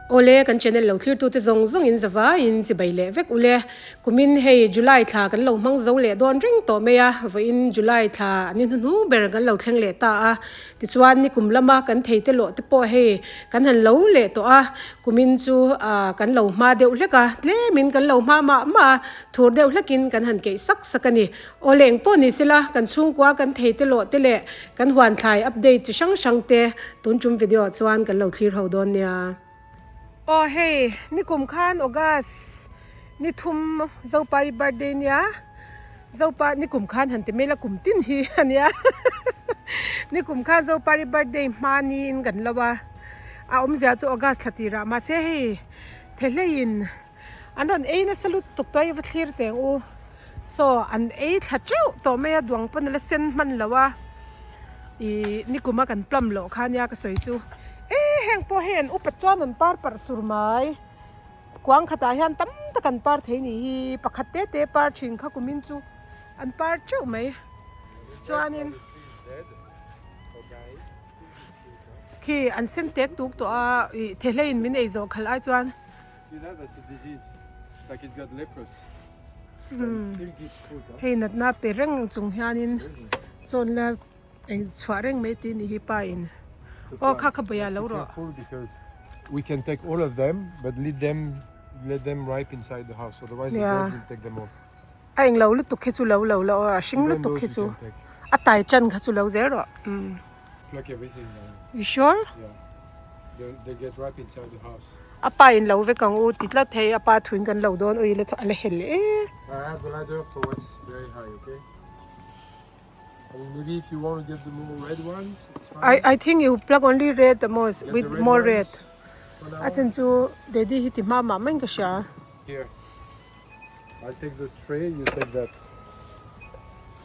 Awle, kan channel lo thlirtute zawng zawngin zavaiin chibai leh vek ule. Kumin hei July thla kan lo hmang zo leh dawn reng tawh mai a, vawiin July thla ni hnuhnung ber kan lo thleng leh ta a. Tichuan nikum lama kan thei te lawh te pawh hei kan han lo leh tawh a, kumin chu ah kan lo hma deuh hlek a, tlemin kan lo hma mah mah a, thur deuh hlekin kan han keih sak sak a ni. Aw leng pawh ni sela, kan chhungkua kan thei te lawh te leh kan huan thlai update chi hrang hrang te tun tum video ah chuan kan lo thlir ho dawn nia. Aw hei, nikum khan August ni thum Zopari birthday nia, Zopa nikum khan han ti mai la kum tin hi a nia nikum khan Zopari birthday hma niin kan lo a, a awmzia chu August thla tirah mahse hei thehleiin An rawn ei nasa lutuk tawh a i va thlir teng u. Saw an ei thla teuh tawh mai a duang pawn a la sen hman lo a ih nikuma kan plum loh kha nia ka sawi chu e heng pawh hei an upat chuan an par parh sur mai kuang khatah hian tam tak an par thei nih hi pakhat te te par thin kha kumin chu an par teuh mai chuanin khi an sen tek tuk tawh a ih thehleiin min ei zawh khalh ai chuan. See that? That's a disease. Like it got leprous. Still gives fruit. Huh? Hei natna pe reng chung hianin chawn la eng chhuah reng mai tih ni hi pa in. Aw kha kha bawih ah lo rawh. Careful because we can take all of them but let them let them ripe inside the house otherwise the birds will take them all. A eng lo lutuk khi chu lo lo la aw a hring lutuk khi chu a tai chan kha chu lo zel rawh. Pluck everything now. You sure? Yeah. They, they get ripe inside the house. A pa in lo vek ang u ti tlat thei a pa thuin kan lo dawn ui la a la hel e. I have the ladder for what's very high, okay? I mean, maybe if you want to get the more red ones, it's fine. I, I think you pluck only red the most, Get with the red more ones red. for now. A chan chu daddy hi ti hma mah mai in ka hria. Here. I'll take the tray, you take that.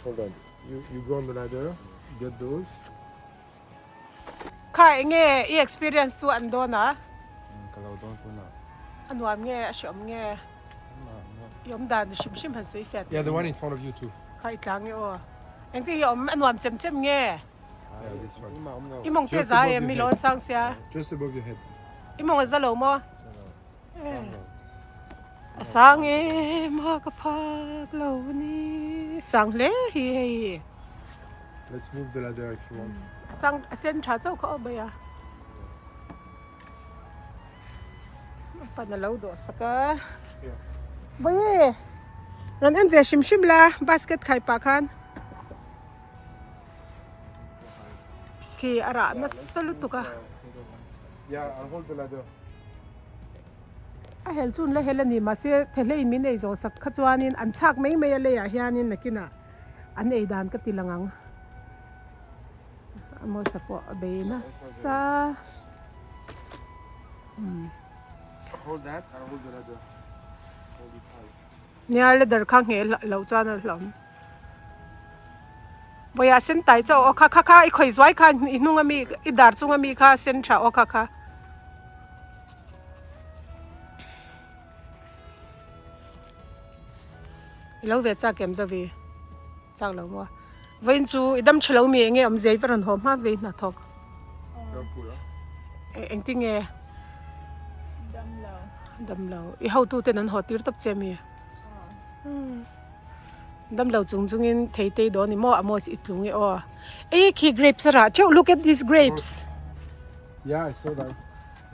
Hold on. You, you go on the ladder, get those. Kha enge i experience chu an dawn a? Ka lo dawn tuna. A nuam nge, a hreawm nge? I awm dan hrim hrim han sawi fiah teh. Yeah, the one in front of you too. Kha i tlang nge aw. Engtin hi awm a nuam chem chem nge? Yeah, this one. I mawng te za em i lawn sang sia. Just above your head. I mawng a za lo maw? A sang em a ka phak lo a ni sang hle hi hei. Let's move the ladder if you want. A sang a sen tha chauh kha aw mai a. A pan a lo dawh sak a. Bawihi rawn en ve hrim hrim la basket khai pah khan. Khi a rah nasa lutuk a. Yeah, I'll hold the ladder. A hel chun la hel a ni mahse thehleiin min ei zawh sak kha chuanin an chhak mai mai a leiah hianin nakinah an ei dan ka ti lang ang. A mawsa pawh a bei nasa. Hold that, I'll hold the ladder. Hold it high. Nia ladder kha ngheh loh chuan a hlawm. Vawiah sen tai chauh aw kha kha kha i khawi zuai kha i hnung ami i dar chung ami kha sen tha aw kha kha. I lo ve chak em Zovi? Chak lo maw? Vawiin chu i dam tha lo mi enge awm zia i va rawn haw hma ve i hnathawk. Engtinge? Dam lo. Dam lo. I hotu ten an haw tir tawp che mi? Damlo chung chungin thei tei dawn ni maw Amos i tlung e aw. Ei khi grapes a rah teuh look at these grapes. Yeah, I saw that.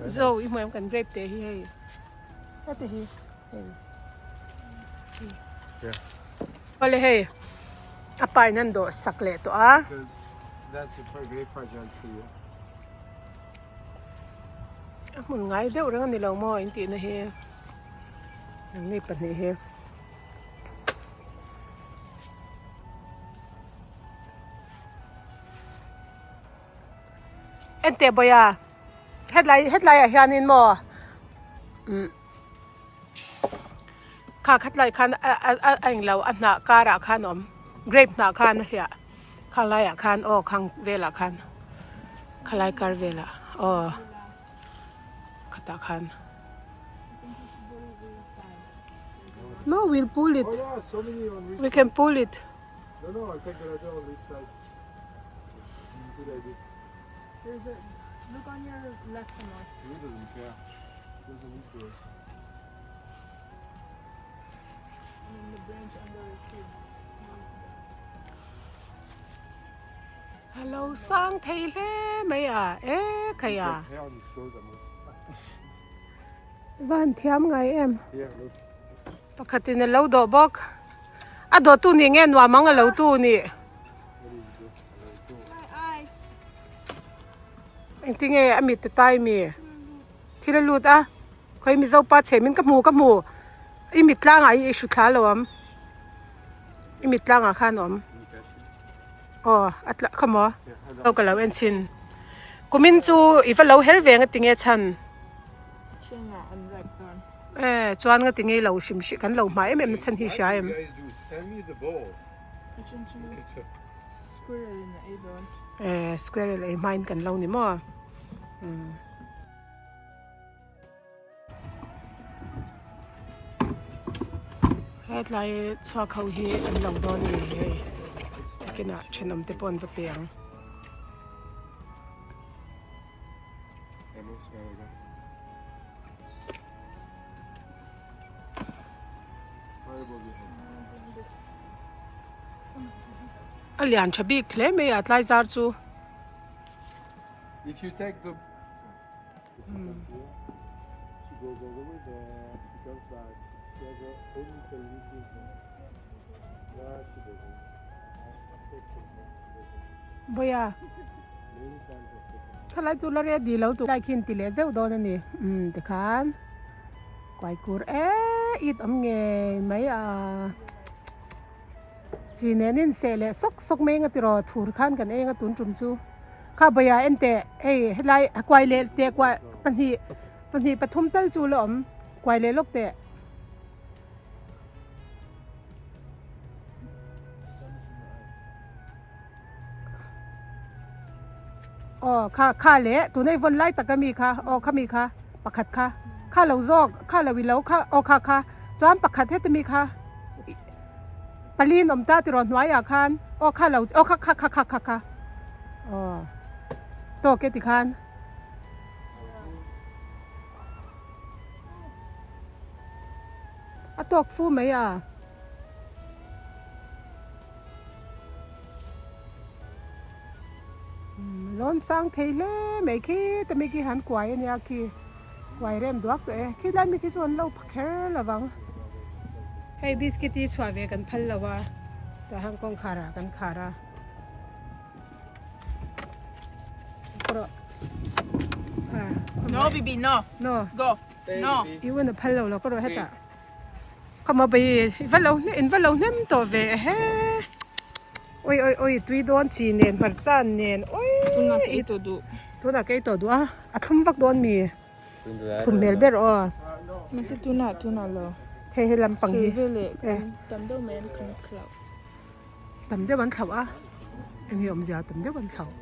Zo i hmu em kan grape te hi hei. Hete hi hei. Yeah. Awle hei a pa in an dawh sak leh tawh a. Because that's a very fragile tree. A hmun ngai deuh reng a ni lo maw in tihna hi. Nangni pahnih hi. Enteh bawia hetlai hetlai ah hianin maw umm kha khatlai khan a a a englo a hnah karah khan a awm grape hnah khan a hliah khang laiah khan aw khang velah khan khalai kar velah aw khatah khan. No, we'll pull it. Oh yeah, so many on this We can pull it. No, no, I'll take the ladder on this side. Good idea. There's a look on your left the most. He doesn't care. Doesn't eat those. And then the branch under it too. A lo sang thei hle mai a e khai a. Va han thiam ngai em. Pakhatin a lo dawh bawk. A dawhtu nih nge nuam ang a lo tu nih. Engtinge a mit a tai mi? Thil a lut a, khawi Mizo pa chhe min ka hmu ka hmu i mit tlangah i hru thla lo ang i mit tlangah khan a awm aw a tla kha maw aw ka lo en chhin kumin chu i va lo hel ve nga tinge chhan e chuan nga tinge lo hrim hrim kan lo hma em em na chhan hi hria em. E squirrel ei hmain kan lo ni maw umm. Hetlai chhuak ho hi an lo dawn a ni hei nakinah thenawm te pawh an va pe ang. A lian tha bik hle mai a tlai zar chu. If you take the She goes all the way there, she comes back, she has her own little routine. Yeah, she doesn't. I've taken her, she doesn't. Boya. Many times I've taken her. Khalai chu la ready lo tur lai khin ti leh zeuh dawn a ni. Umm tikhan kuai kur e it awm ngei mai a. Chi nen in seh leh sawk sawk mai eng a tiraw thur khan kan eng a tun tum chu kha bawia en teh hei helai a kuai leh teh kuai pahnih pahnih pathum tal chu la awm kuai leh lawk teh. Aw kha kha leh tuna i vawn lai tak ami kha aw khami kha pakhat kha kha lo zawk kha lo i lo kha aw kha kha chuan pakhat heti mi kha pali in awm ta tiraw hnuaiah khan aw kha lo aw kha kha kha kha kha kha aw tawk e tikhan. A tawk fu mai a. Lawn sang thei hle mai khi ta mi khi han kuai ania khi kuai rem duak tawh e khi lai mi khi chu an lo pha kher lo vang. Hei biscuit hi chhuah ve kan phal lo a tah hian kawngkhar ah kan khar a No baby no no go no i un a phal lo lo ka rawh hetah. Ka ma bai i va lo hnem in va lo hnem tawh ve ehe oi oi oi tui dawn chi nen hmarcha nen oi Tunah ka ei tawh duh tunah ka ei tawh duh a a thlum vak dawn mi thlum hmel ber aw mahse tunah tunah lo hei he lampang hi sawi veleh kan tam deuh mai an kan thlauh tam deuh an thlauh a eng nge awmzia tam deuh an thlauh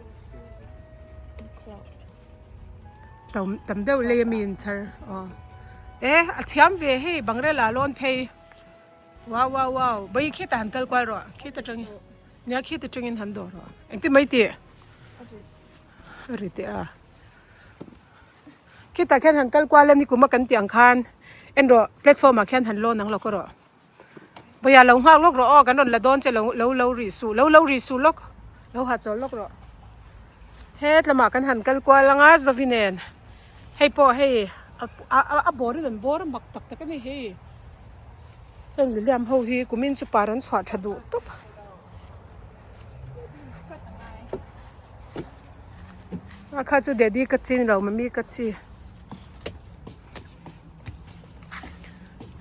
Tam tam deuh lei ami in char aw e a thiam ve hei bangrel ah lawn phei wow wow wow bai khitah han kal kual rawh khit atangin nia khit atangin han dawh rawh engtin mai tih a ri teh a khitah khian han kal kual a ni kum a kan tih ang khan en rawh platform ah khian han lawn ang lo ka rawh. Bawia lo nghak lawk rawh aw kan rawn la dawn che lo lo lo rih suh lo lo rih suh lawk lo hahchawl lawk rawh het lamah kan han kal kual anga zovi nen hei pawh hei a a a bawr in an bawr a mak tak tak a ni hei heng liliam ho hi kumin chu par an chhuah tha duh tawp a kha chu daddy ka chin lo mummy ka chi.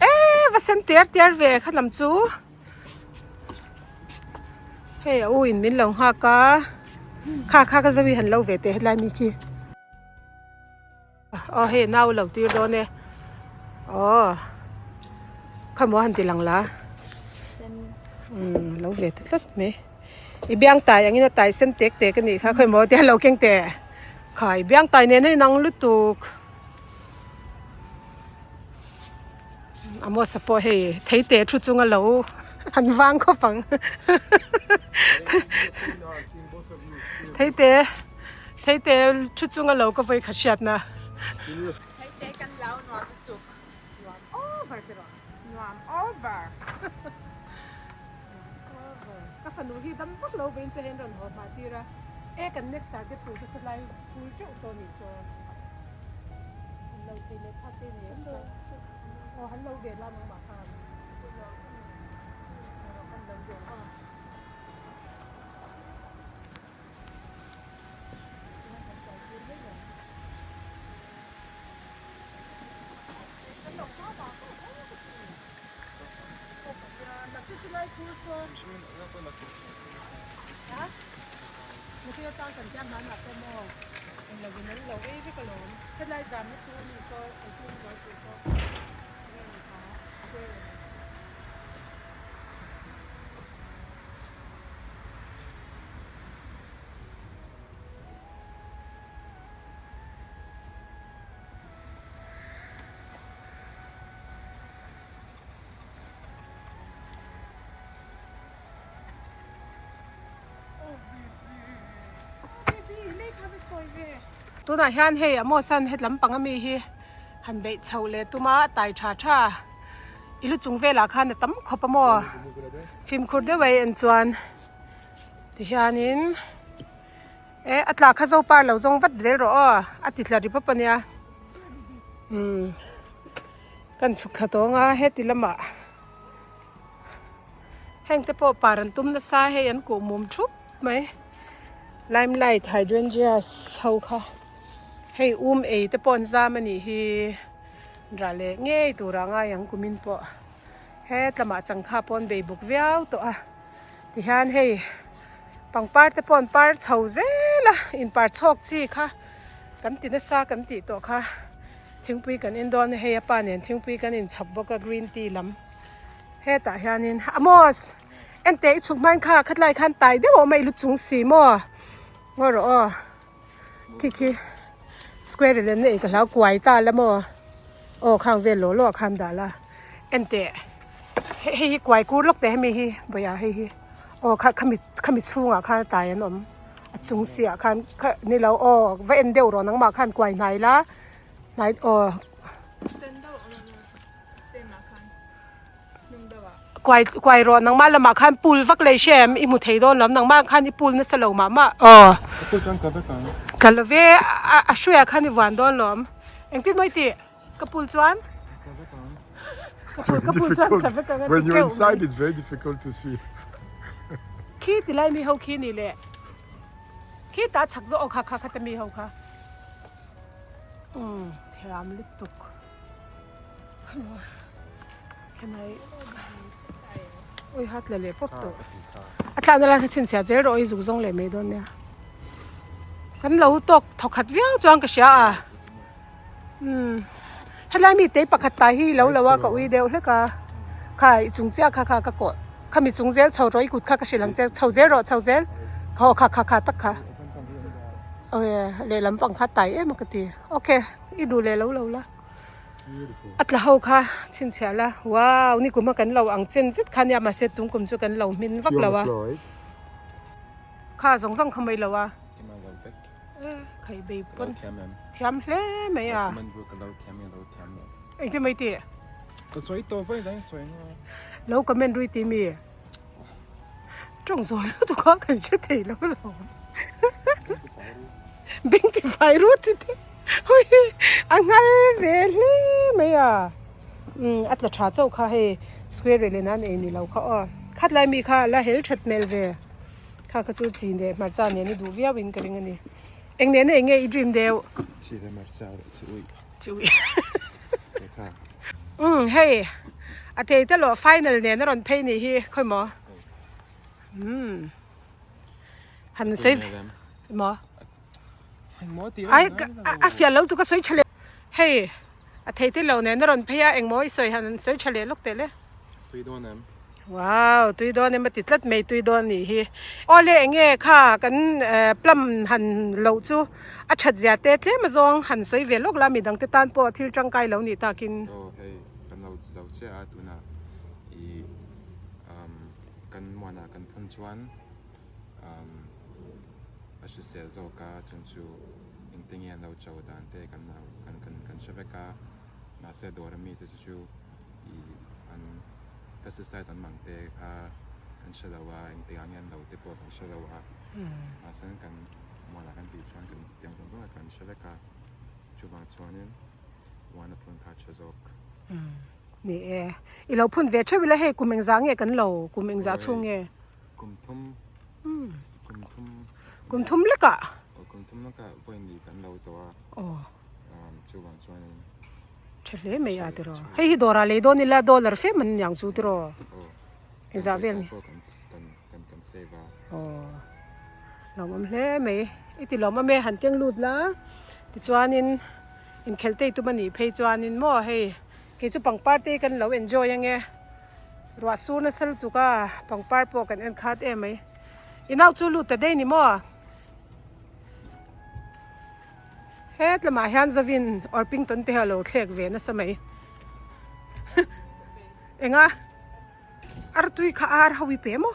Eee va sen tiar tiar ve kha lam chu hei a u in min lo nghak a kha kha ka zawi han lo ve teh helai mi khi aw hei nau lo tir dawn e aw khamaw han ti lang la umm lo ve ta tlat mai i biang tai angin a tai sen tek tek a nih kha khawimaw te a lo keng teh kha i biang tai nen a inang lutuk. Amos a pawh hei thei teh thu chunga lo an vang khawp ang thei teh thei teh thu chunga lo ka vawi khat hriatna. Te kan lau nuam lutuk. Nuam over ti rawh. Nuam over. Nuam over. Ka fanu hi dam vak lo vein chu hei an rawn haw hma tir a. E kan next target tur chu sawtlai phul teuh saw nih saw. An lo thei leh phak te nei em chuan. Aw han lo ve la nangmah khan. Kan lo ve ang aw. Tunah hian hei Amos an het lampang ami hi han beih chhoh leh tum a tai tha tha i lu chung velah khan a tam khawp a maw fimkhur deuh a en chuan tihianin e a tla kha zo par lo zawng vat zel rawh aw a ti tla ri pawp a nia umm kan chhuk thla tawng a heti lamah heng te pawh par an tum nasa hei an kuh mum thup mai limelight hydrangeas ho kha hei um ei te pawh an zam a nih hi rah leh ngei tur ah ngai ang kumin pawh hetlamah changkha pawh an bei bawk viau tawh a tihian hei pangpar te pawh an par chho zel a inpar chhawk chi kha kan ti nasa kan tih tawh kha thingpui kan en dawn a hei a pa nen thingpui kan inchhawp bawk a green tea lam hetah hianin Amos enteh i chhuk hmain kha khatlai khan tai deuh a awm a i lu chung si maw ngaw rawh aw. Khi khi square len na ei ka hlau kuai ta la maw aw khang vel law law ah khan dah la enteh hei hi kuai kur lawk teh hemi hi vawiah hei hi aw kha khami khami chhungah khan tai an awm a chung si ah khan kha ni lo aw va en deuh rawh nangmah khan kuai hnai la hnai aw. Kuai kuai rawh nangmah lamah khan pool vak leh hria em i hmu thei dawn lo nangmah khan i pool nasa lo mah mah aw ka lo ve a hruaiah khan i vuan dawn lo awm engtin maw i tih ka pool chuan ka pool chuan ka vek ang a ti keuh mai khi ti lai mi ho khi ni leh khi tah chhak zawk aw kha kha kha ta mi ho kha umm thiam lutuk. Ui hat la leh pawp tawh a tlakna lai kha chhinchhiah zel rawh i zuk zawng leh mai dawn nia kan lo tawk thawk khat viau chuan ka hria a umm helai mi te pakhat tai hi lo lo a ka ui deuh hlek a kha i chung chiah kha kha ka kawh khami chung zel chho rawh i kut kha ka hrilh ang che chho zel rawh chho zel khaw kha kha kha tak kha lehlam pang kha tai em a ka ti okay i duh leh lo lo la. A tla ho kha chhinchhiah la wow ni kum a kan lo ang chen zet kha nia mahse tung kum chu kan lo hmin vak lo a kha zawng zawng kha mai lo a khai bei pawn thiam hle mai a engtin mai tih lo comment rui tih mi tawng zawi lutuk a kan hre thei lo lo beng ti fai rut ti te a nghal ve hle mai a umm a tla tha chauh kha hei square rel in an ei ni lo kha aw khat lai mi kha la hel that hmel ve kha kha chu chi leh hmarcha nen i duh viau in ka ring a ni eng nen a eng nge i dream deuh chi leh hmarcha leh chi uih chi uih umm hei a thei te lawh final nen a rawn phei nih hi khawi maw umm han sawi maw ai a fiah lo chu ka sawi tha leh hei a thei te lo nen a rawn phei a engmaw i sawi han sawi tha leh lawk teh le tui dawn em wow tui dawn em a ti tlat mai tui dawn nih hi awle enge kha kan plum han loh chu a that zia te tlem azawng han sawi ve lawk la midang te tan pawh thil tangkai lo nih takin aw hei kan lo zo chiah a tunah ih kan muanah kan phun chuan a hrisel zawk a chun chu engtin nge an lo cho dan te kan kan kan. kan hre vek a, mahse dawr ami te chu ih an pesticides an hmang te kha kan hre lo a, engtikah nge an lo te pawh kan hre lo a, mahse kan mualah kan tih chuan kan tiang zawng zawng ah kan hre vek a, chuvang chuanin huan a phun kha a tha zawk. Ni e, i lo phun ve theuh ila hei kum engzah nge kan lo, kum engzah chhung nge? Kum thum, kum thum. Kum thum lekah? Aw kum thum lekah vawiin kan lo tawh a. Aw. Chuvang chuanin. Tha hle mai a tiraw. Hei hi dawrah lei dawn ila dollar fem an niang chu tiraw. Aw. Engzah vel nge? Pawisa pawh kan kan kan save a. Aw. Lawmawm hle mai. I ti lawmawm e han keng lut la. Tichuanin inkhelh te i tum anih phei chuanin maw hei kei chu pangpar te hi kan lo enjoy ange. Ruah sur nasa lutuk a pangpar pawh kan en khat em mai. I nau chu lut ta daih ni maw? Het lamah hian Zavin Orpington te hi a lo thlek ve nasa mai. Enga? Artui kha ar ho i pe maw?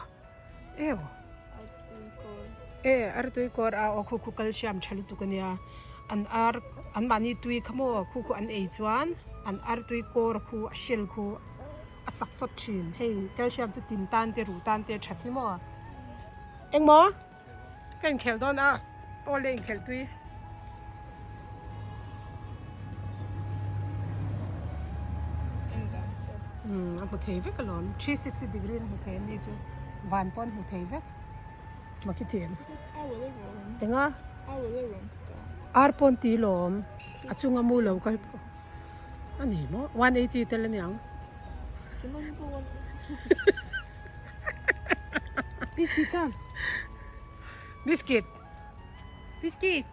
Ew. E artui kawr a aw khu khu calcium tha lutuk ania. An ar an mahni tui kha maw khu khu an ei chuan an artui kawr khu a shell khu a sak sawt thin. Hei calcium chu tin tan te ruh tan te a that hi maw? Engmaw? Ka inkhelh dawn a, aw le inkhelh tui. Umm a hmu thei vek alawm, 360 degree in hmu thei an ni chu, van pawh an hmu thei vek. Makhi thiam. Enga? Ar pawn tui lawm, a chunga mu lo kal pawh a ni maw, 180 tel a niang. Biscuit. Biscuit.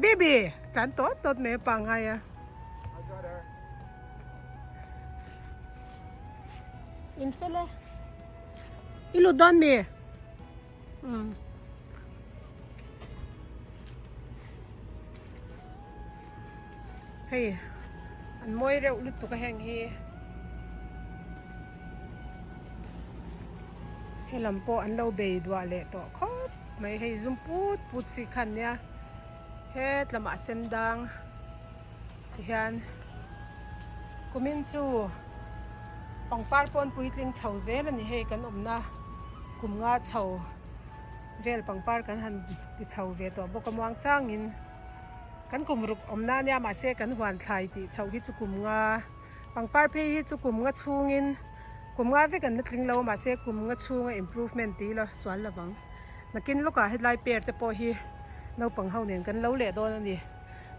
Bibi, tlan tawt tawt mai a pangngai a. In fel e. I lut dawn mi? Umm. Hei an mawi reuh lutuk a heng hi helam pawh an lo bei duah leh tawh khawp mai hei zum put put chi kha an nia het lamah a sen dang tihian kumin chu pangpar pawn puitling chho zel a ni hei kan awmna kum nga chho vel pangpar kan han ti chho ve tawh bawk a muang changin. Kan kum ruk awmna ania mahse kan huan thlai tih chhoh hi chu kum nga pangpar phei hi chu kum nga chhungin kum nga vek an la tling lo mahse kum nga chhunga improvement tih ila sual lovang nakin lawkah hetlai pair te pawh hi naupang ho nen kan lo leh dawn a ni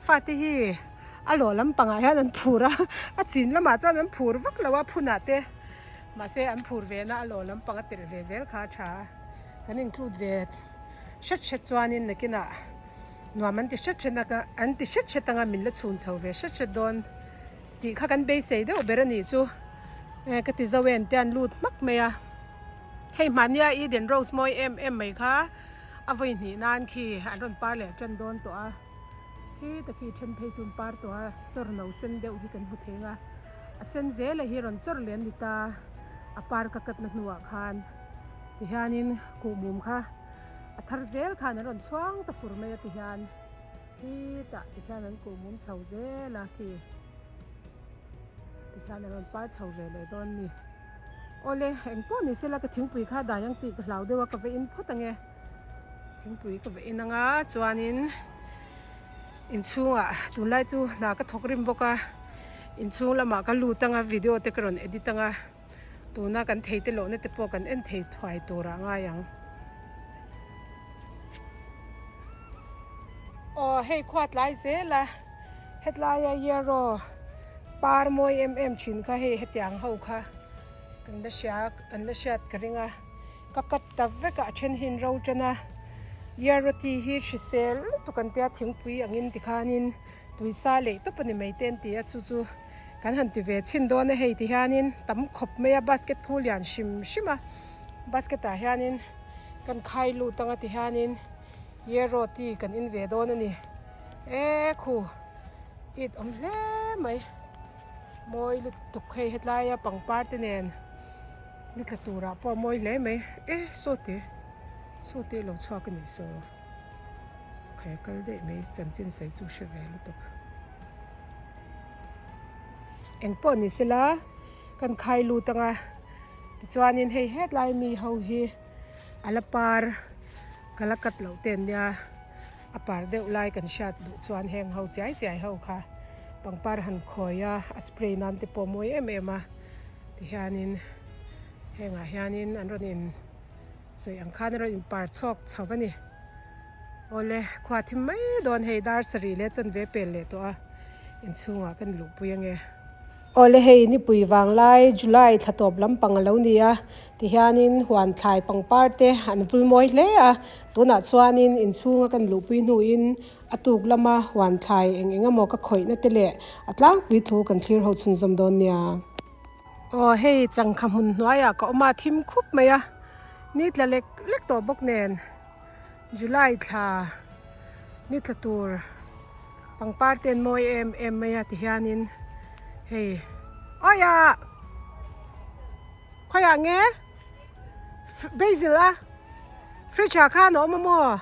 fate hi a lawh lampangah hian an phur a a chin lamah chuan an phur vak lo a phunah te mahse an phur ve na a lawh lampang a telh ve zel kha a tha a kan include ve hret hret chuanin nakinah. Nuam an ti hret hret a, an ti hret hret anga min la chhun chho ve hret hret dawn tih kha kan beisei deuh ber a nih chu. E ka ti zo en te an lut hmak mai a. Hei hmahnia Eden Rose mawi em em mai kha a vawi hnih nan khi an rawn par leh tan dawn tawh a. Khi ta khi then phei chu an par tawh a, chawr no sen deuh hi kan hmu thei ang a. A sen zel a hi rawn chawr leh an ni ta, a par ka katna hnuah khan tihianin kuhmum kha. A thar zel khan an rawn chhuang ta fur mai a ti hian khitah ti khian an kuhmum chho zel a khi ti khian an rawn par chho ve leh dawn ni. Awle engpawh ni sela ka thingpui kha dai ang tih ka hlau deuh a ka va in phawt ange. Thingpui ka va in anga chuanin inchhungah tunlai chu hna ka thawk rim bawk a inchhung lamah ka lut anga video te ka rawn edit anga. Tuna kan thei te lohna te pawh kan en thei thuai tur ah ngai ang. Aw hei khua tlai zel a, hetlaia yarrow par mawi em em thin kha hei hetiang ho kha kan la hria kan la hriat ka ring a, ka cut ta vek a a then hi an ro tan a, yarrow tea hi hrisel lutuk an tia thingpui angin tikhanin tuisa leh tawp a ni mai te an ti a chu chu. Kan han ti ve chhin dawn a hei ti hianin tam khawp mai a basket khu lian hrim hrim a basket ah hianin kan khai lut anga ti hianin yero tea kan in ve dawn a ni e khu it awm hle mai mawi lutuk hei hetlai a pangpar te nen ni tla turah pawh a mawi hle mai e saw te saw te a lo chhuak a nih saw khai a kal daih mai chanchin sawi chu hre ve lutuk. Engpawh ni sela kan khai lut anga tichuanin hei hetlai mi ho hi a la par ka la cut loh te an nia a par deuh lai kan hriat duh chuan heng ho chiai chiai ho kha pangpar han khawi a a spray nan te pawh mawi em em a tihianin hengah hianin an rawn in sawi ang khan a rawn in par chhawk chho a ni. Awle, khua thim mai dawn hei dar sarih leh chanve pel leh tawh a, inchhungah kan luhpui ange. Awle hei nipui vanglai July thla tawp lampang a lo ni a, tihianin huan thlai pangpar te an vul mawi hle a, tunah chuanin inchhunga kan luhpui hnuin a tuk lama huan thlai eng eng emaw ka khawihna te leh a tlangpui thu kan thlir ho chhunzawm dawn nia. Aw hei changkha hmun hnuaiah ka awm a, thim khup mai a, ni tla lek lek tawh bawk nen. July thla ni tla tur pangpar te an mawi em em mai a tihianin hei awia khawiah nge basil a fridge ah khan a awm a maw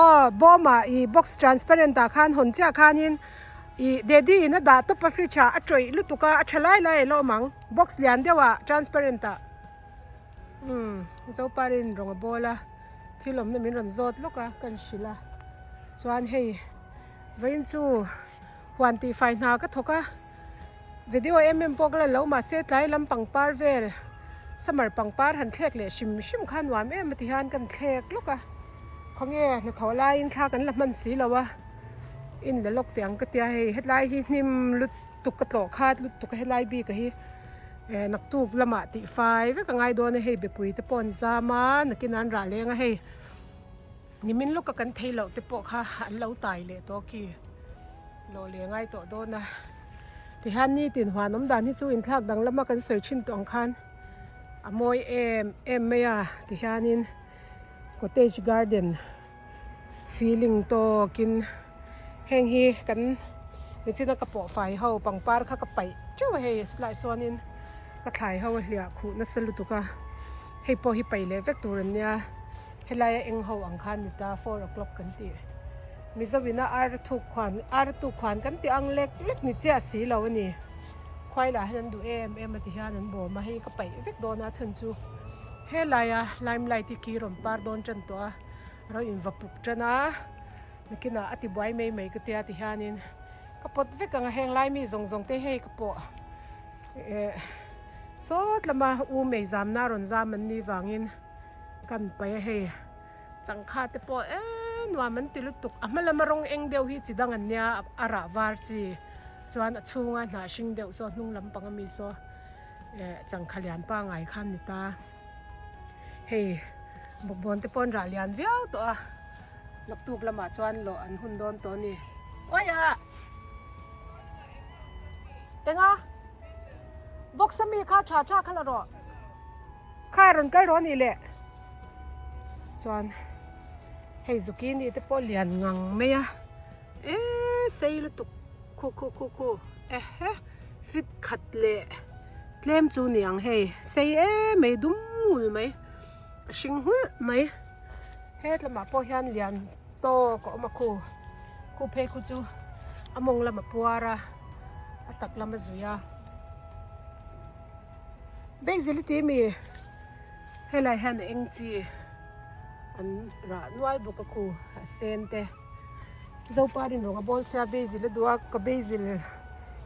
aw bawm ah ih box transparent ah khan hawn chiah khanin ih daddy in a dah tawp a fridge ah a tawih lutuk a a tha lai lai a la awm ang box lian deuh ah transparent ah. Umm Zoparin rawng a bawl a, thil awmna min rawn zawt lawk a, kan hrilh a. Chuan hei vawiin chu huan tihfai hna ka thawk a, video em em pawh ka la lo mahse tlai lam pangpar vel summer pangpar han thlek leh hrim hrim kha nuam em a ti hian kan thlek lawk a, khawnge hnathawh laiin thla kan la hman si lo a, in la lawk teh ang ka tia hei hetlai hi hnim lutuk ka tlawh khat lutuk a helai bik a hi. Eh naktuk lamah tih fai vek a ngai dawn a hei bepui te pawh an zam a nakin an rah leng a hei nimin lawka kan thei loh te pawh kha an lo tai leh tawh khi lawh leh ngai tawh dawn a tihian nitin huan awm dan hi chu inthlak dang lama kan sawi thin tawh ang khan a mawi em em mai a tihianin cottage garden feeling tawkin heng hi kan nichina ka pawh fai ho pangpar kha ka paih teuh a hei chulaiah chuanin ka thlai ho a hliah khuh nasa lutuk a hei pawh hi paih leh vek tur an nia helaia eng ho ang khan ni ta four o'clock kan tih mizo ina ar thuk khuan ar tuk khuan kan tih ang lek lek ni chiah si lo a ni khuai lah hian an duh em em a ti hian an bawm a hei ka paih vek dawn a chhan chu helaia limelight hi ki rawn par dawn tan tawh a. Ro in va puk tan a, nakinah a ti buai mai mai ka tia ti hianin ka pawt vek ang a, heng lai mi zawng zawng te hei ka pawh eh sawt lama u mei zamna rawn zam an nih vangin kan paih a hei changkha te pawh eh nuam an ti lutuk a hma lama rawng eng deuh hi chi dang an nia a rah var chi chuan a chhunga hnah hring deuh saw hnung lampang ami saw eh changkha lian pangai khan ni ta. Hei bawkbawn te pawh an rah lian viau tawh a, naktuk lamah chuan lawh an hun dawn tawh a ni. Uaia! Enga? Box a mi kha tha tha kha la rawh. Kha rawn kal rawh a nih leh. Chuan hei zucchini te pawh lian ngang mai a, eee sei lutuk khu khu khu khu ehe. Fit khat leh tlem chu ni ang hei sei em mai dum ngul mai a hring nghulh mai hetlamah pawh hian lian tawk a awm a khu khu phei khu chu a mawng lam a puar a a tak lam a zui a basil i ti mi helai hian a eng chi an rah nual bawk a khu a sen te. Zoparin rawng a bawl sia basil a duh a ka basil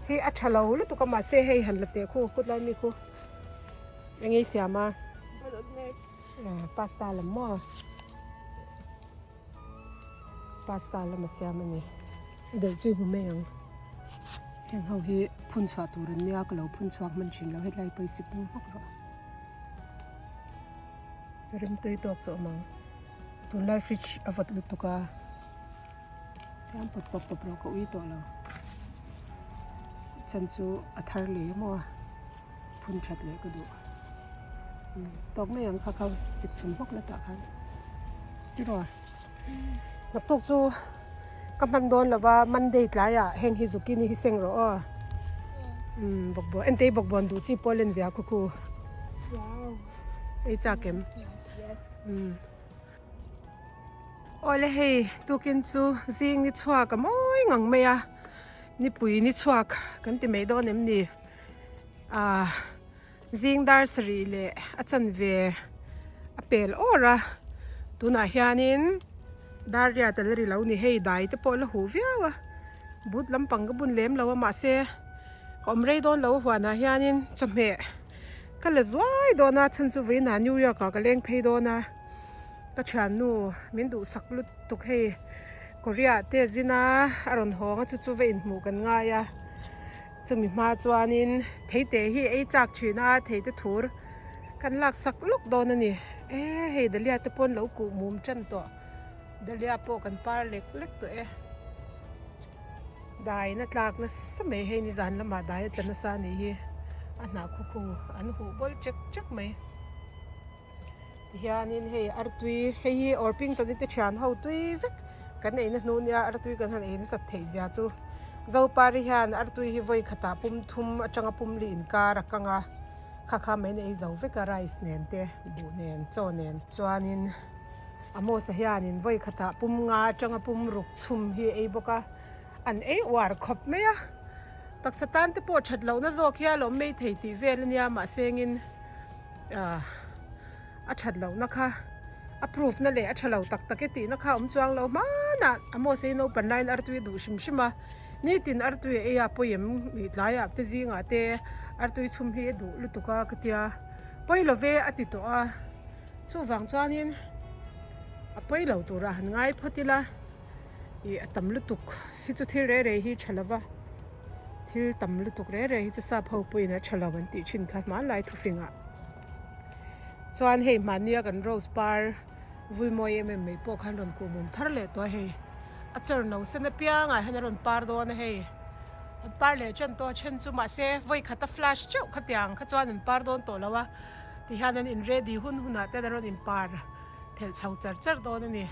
hi a tha lo lutuk a mahse hei han la teh khu kut lai mi khu eng ei siam a pasta lam maw pasta lam a siam a ni daih chu i hmu mai ang heng ho hi phun chhuah tur an nia ka lo phun chhuak hman thin lo hetlai pawisa pung hmak rawh rimtui tawk chu a awm ang. Tunlai fridge a vawt lutuk a tiang pawt pawp pawp rawh ka ui tawh lo chhan chu a thar leh emaw a phun that leh ka duh tawk mai ang kha kha sik chhum hawk la tah khan tiraw naktuk chu ka hman dawn lo va monday tlaiah heng hi zucchini hi seng rawh aw bawkbawn entei bawkbawn duh chi pawh len zia khu khu ei chak em. Awle hei tukin chu zing ni chhuak a mawi ngang mai a. Nipui ni chhuak kan ti mai dawn em ni? Ahh zing dar sarih leh a chanve a pel awr a, tunah hianin dar riat a la ri lo ni hei dai te pawh a la huh viau a, but lampang ka bun lem lo a mahse ka awm rei dawn lo a huanah hianin chawhmeh ka la zuai dawn a chhan chu vawiinah New York ah ka leng phei dawn a. Ka thiannu min duhsak lutuk hei Korea te zina a rawn hawng a chu chu va inhmuh kan ngai a chumi hma chuanin theite hi ei chak thin a theite thur kan lak sak lawk dawn a ni e hei dahlia te pawn lo kuh mum tan tawh dahlia pawh kan par lek lek tawh e dai na tlak nasa mai hei nizan lamah dai a tla nasa a nih hi a hnah khu khu an huh bawl chek chek mai. Tihianin hei artui hei hi Orpington te thian ho tui vek kan ei na hnu nia artui kan han ei nasat theih zia chu Zopari hian artui hi vawi khatah pum thum atanga pum li inkar a kang a kha kha mai in ei zo vek a rice nen te buh nen chaw nen chuanin Amos-a hianin vawi khatah pum nga atanga pum ruk chhum hi a ei bawk a an ei uar khawp mai a taksa tan te pawh that lohna zawk hi a lawm mai thei tih vel ania mahse engin. Ahh a that lohna kha a proof na leh a tha lo tak tak e tihna kha a awm chuang lo hmanah Amos hi naupang laiin artui a duh hrim hrim a nitin artui a ei a pawim ih tlaiah te zingah te artui chhum hi a duh lutuk a ka tia pawi lo ve a ti tawh a chuvang chuanin a pawi lo turah han ngai phawt ila ih a tam lutuk hi chu thil reh reh hi tha lo va. Thil tam lutuk reh reh hi chu sap ho pawhin a tha lo an tih thin kha hmanlai thufingah chuan hei hmahnia kan rose par vul mawi em em mai pawh khan rawn kuh mum thar leh tawh a hei a chawr no sen apiangah hian a rawn par dawn a hei an par leh tan tawh a then chu mahse vawi khat a flash teuh khatiang kha chuan an par dawn tawh lo a tihian an in ready hun hunah te an rawn in par thelh chho char char dawn a ni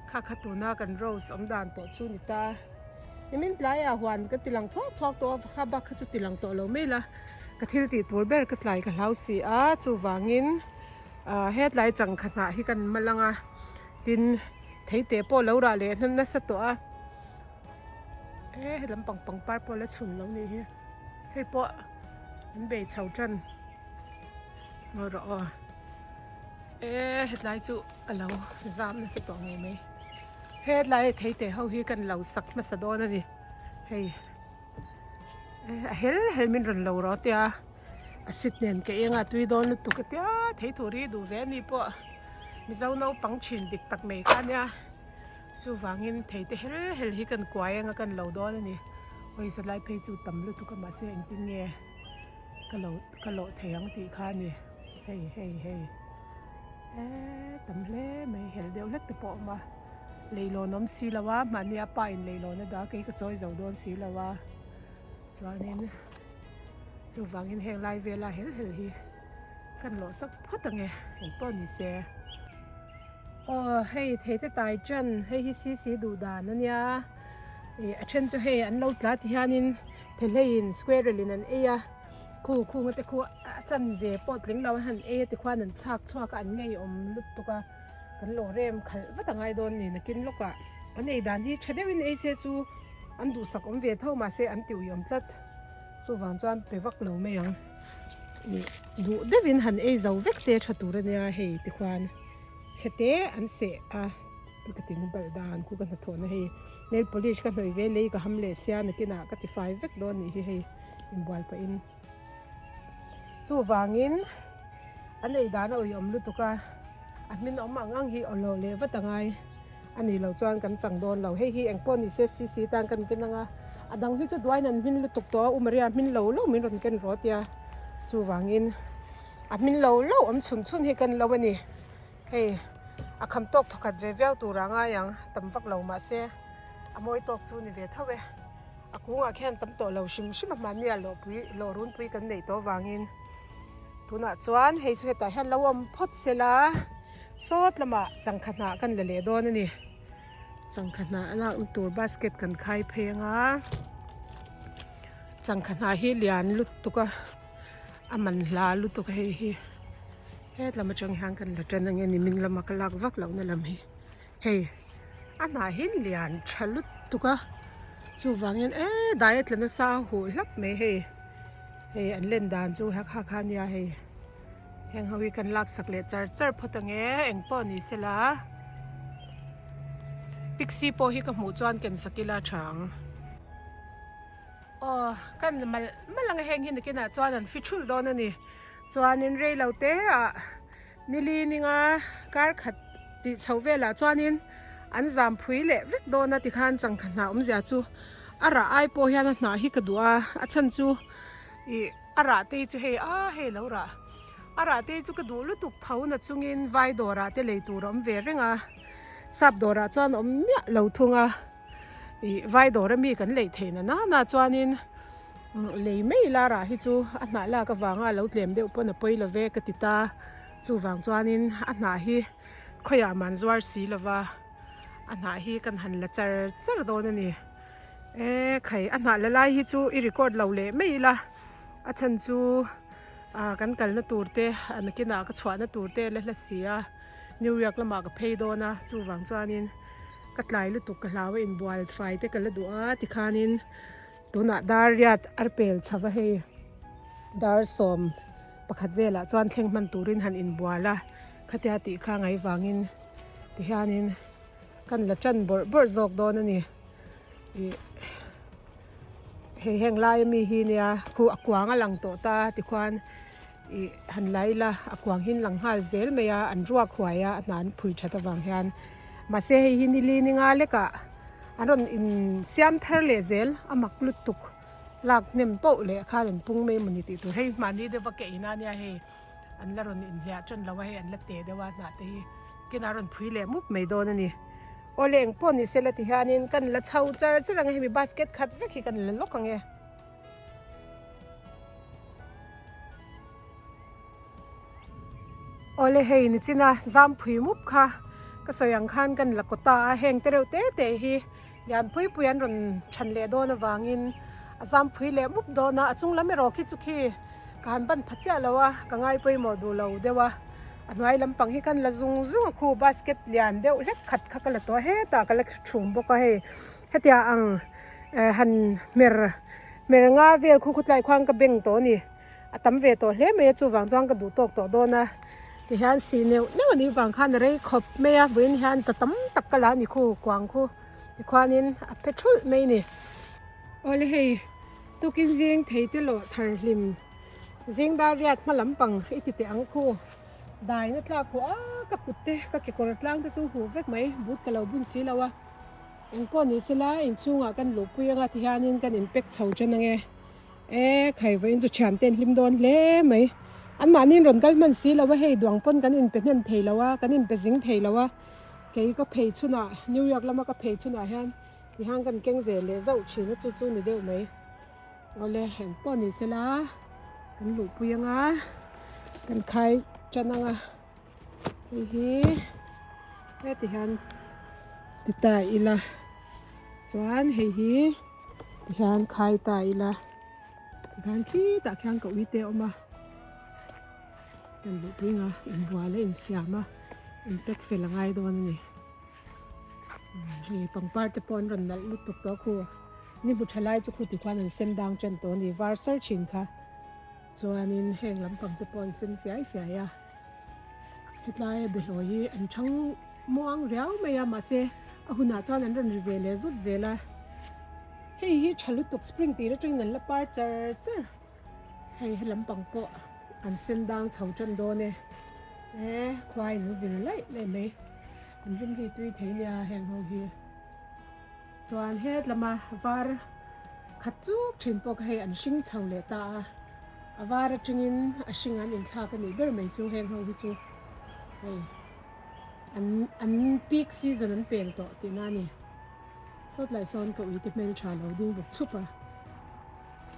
kha kha tuna kan rose awm dan tawh chu ni ta. Nimin tlaiah huan ka ti lang thuak thuak tawh a, kha bak kha chu ti lang tawh lo mai la, ka thil tih tur ber ka tlai ka hlau si a, chuvangin ah hetlai changkha hnah hi kan mal ang a, tin theite pawh lo rah leh hnan nasa tawh a, e he lampang pangpar pawh la chhun lo nih hi, hei pawh an bei chho tan ngaw rawh aw, e hetlai chu a lo zam nasa tawh ngei mai. Hetlai theite ho hi kan lo sak hmasa dawn a ni hei a hel hel min rawn lo rawh tia a sit nen ka eng a tui dawn lutuk a tia thei tur hi duh ve a ni pawh mizo naupang thin dik tak mai kha ania chuvangin theite hel hel hi kan kuai anga kan lo dawn a ni pawisa lai phei chu tam lutuk a mahse engtin nge ka lo ka lawh thei ang tih kha a ni hei hei hei. Eee tam hle mai hel deuh hlek te pawh a awm a leilawn awm si lo a mahni a pa in leilawn a dah a kei ka chawi zo dawn si lo a chuanin chuvangin heng lai vela hel hel hi kan lawh sak phawt ang e engpawh ni se aw hei thei te tai tan hei hi cc duh dan a nia ih a then chu hei an lo tla ti hianin thehleiin squirrel in an ei a. Khu khunga te khu a chanve pawh tling lo a han ei a tikhuan an chhak chhuak a an ngeiawm lutuk a kan lo rem khalh vat a ngai dawn ni nakin lawkah an ei dan hi tha deuhin ei se chu an duhsak awm ve tho mahse an ti uiawm tlat chuvang chuan pe vak lo mai ang ih duh deuhin han ei zo vek se tha tur ania hei tikhuan chhe te an seh a ka tin balh dan khu ka hnathawhna hei nail polish ka hnawih ve lei ka ham leh sia nakinah ka tifai vek dawn nih hi hei. Inbual pahin chuvangin an ei dan a uiawm lutuk a a hmin awm ang ang hi awlawh leh vat a ngai a nih loh chuan kan chang dawn lo hei hi engpawh ni se cc tan kan ken ang a a dang hi chu duain an hmin lutuk tawh a u Maria hmin lo lo min rawn ken rawh tia chuvangin a hmin lo lo awm chhun chhun hi kan lo a ni hei a kham tawk thawkhat ve viau tur a ngai ang tam vak lo mahse a mawi tawk chu ni ve tho e. A kungah khian tam tawh lo hrim hrim a hmanni ah lawhpui lawh runpui kan neih tawh avangin tunah chuan hei chu hetah hian lo awm phawt sela sawt lamah changkha hnah kan la leh dawn a ni changkha hnah a lakna tur basket kan khai phei anga changkha hnah hi lian lutuk a a man hla lutuk a hei hi hetlam atang hian kan la tan ange nimin lama ka lak vak lohna lam hi. Hei a hnah hi lian tha lutuk a. Chuvangin eee dai a tla nasa a huh hlap mai hei hei an len dan chu ha kha kha nia hei heng ho hi kan lak sak leh char char phawt ang e eng pawh ni sela pixie pawh hi ka hmuh chuan ken sak ila tha ang aw kan malh malh ang e heng hi nakinah chuan an fi thulh dawn a ni chuanin reilo te ah. Nili ninga kar khat tih chho velah chuanin an zam phui leh vek dawn a tikhan changkha hnah awmzia chu a rah ai pawh hian a hnah hi ka duh a, a chhan chu ih a rah te hi chu hei a hei lo rah a rah te hi chu ka duh lutuk tho na chungin vai dawrah te lei tur a awm ve reng a sap dawrah chuan a awm miah lo thung a ih vai dawr ami kan lei theih na nana chuanin. Lei mai lar ah hi chu a hnah lak avanga a lo tlem deuh pawn a pawi lo ve ka ti ta. Chuvang chuanin a hnah hi khawiah man zuar si lova a hnah hi kan han la char char dawn a ni. E khai a hnah la lai hi chu i record lo leh mai ila a chhan chu ah kan kalna tur te a nakinah ka chhuahna tur te la hla si a New York lamah ka phei dawn a chuvang chuanin ka tlai lutuk ka hlau a inbual fai te ka la duh a tikhanin. Tunah dar riat ar pel chho va hei dar 11 velah chuan thleng hman turin han inbual a khatia tih kha ngai vangin tihianin kan la tan bawrh bawrh zawk dawn a ni ih hei heng lai ami hi nia khu a kuang a lang tawh ta tikhuan ih han la ila a kuang hi an lang nghal zel mai a an ruak huai a a hna an phui that avang hian mahse hei hi nili ninga lekah. An rawn in siam thar leh zel a mak lutuk lak hnem poh leh khan an pung mai emawni tih tur hei mahni deuha ke ina nia hei an la rawn inhliah tan lo a hei an la teh deuh a hnah te hi kinah a rawn phui leh mup mai dawn a ni aw le eng pawh ni sela ti hianin kan la chho char char ang e hemi basket khat vek hi kan la lawk ang e. Awle hei nichina zamphui mup kha ka sawi ang khan kan la kawta a heng te reuh te te hi lian pui pui an rawn than leh dawn avangin a zamphui leh mup dawn a a chung lam erawh khi chu khi ka han ban pha chiah lo a ka ngai pawimawh duh lo deuh a a hnuai lampang hi khan la zung zung a khu basket lian deuh hlek khat kha ka la tawh a hetah ka la thum bawk a hei hetia ang han hmer hmer nga vel khu khutlai khuan ka beng tawh a ni. A tam ve tawh hle mai a chuvang chuan ka duh tawk tawh dawn a tihian sih neuh neuh a nih vang khan a rei khawp mai a vawiin hian za tam tak ka la a ni khu kuang khu tikhuanin a phe thulh mai a ni. Awle hei tukin zing thei te lawh thar hlim zing dar riat hma lampang i ti teh ang khu dai na tlak huh a ka kut te ka kekawr tlang te chu huh vek mai but ka lo bun si lo a engpawh ni sela inchhungah kan luhpui anga tihianin kan inpack chho chen ange. E khai vawiin chu thian te an hlim dawn hle mai. An mahni rawn kal hman si lo a, hei duang pawn kan inpe hnem thei lo a, kan inpe zing thei lo a. Kei ka phei chhunah, New York lama ka phei chhunah hian tihang kan keng ve leh zauh thin a, chu chu ni deuh mai. Awle, eng pawh ni sela kan luhpui anga, kan khai tan anga hei hi heti hian ti ta ila chuan hei hi. Tihian khai ta ila tikhan khitah khian ka ui te a awm a kan luhpui nga inbual a insiam a in pack fel a ngai dawn a ni hei pangpar te pawh an rawn nalh lutuk tawh a khu ni hmu tha lai chu khu tikhuan an sen dang chen tawh a ni var sar thin kha chuanin heng lampang te pawh an sen fiai fiai a hetlai a behlawi hi an thang Muang riau mai a, mahse a hunah chuan an rawn ri ve leh zut zel a. Hei hi tha lutuk spring tih atangin an la par char char. Hei he lampang pawh an sen dang chho tan dawn e. E khua in vil laih laih mai. An rim hi tui thei nia heng ho hi. Chuan het lama var khat chuk thin pawh kha hei an hring chho leh ta a. A var atangin a hring an inthlak a nih ber mai chu heng ho hi chu hei. An an peak season an pel tawh tihna a ni. Sawt lai sawn ka uite hmel tha lo ding bawk chhup a.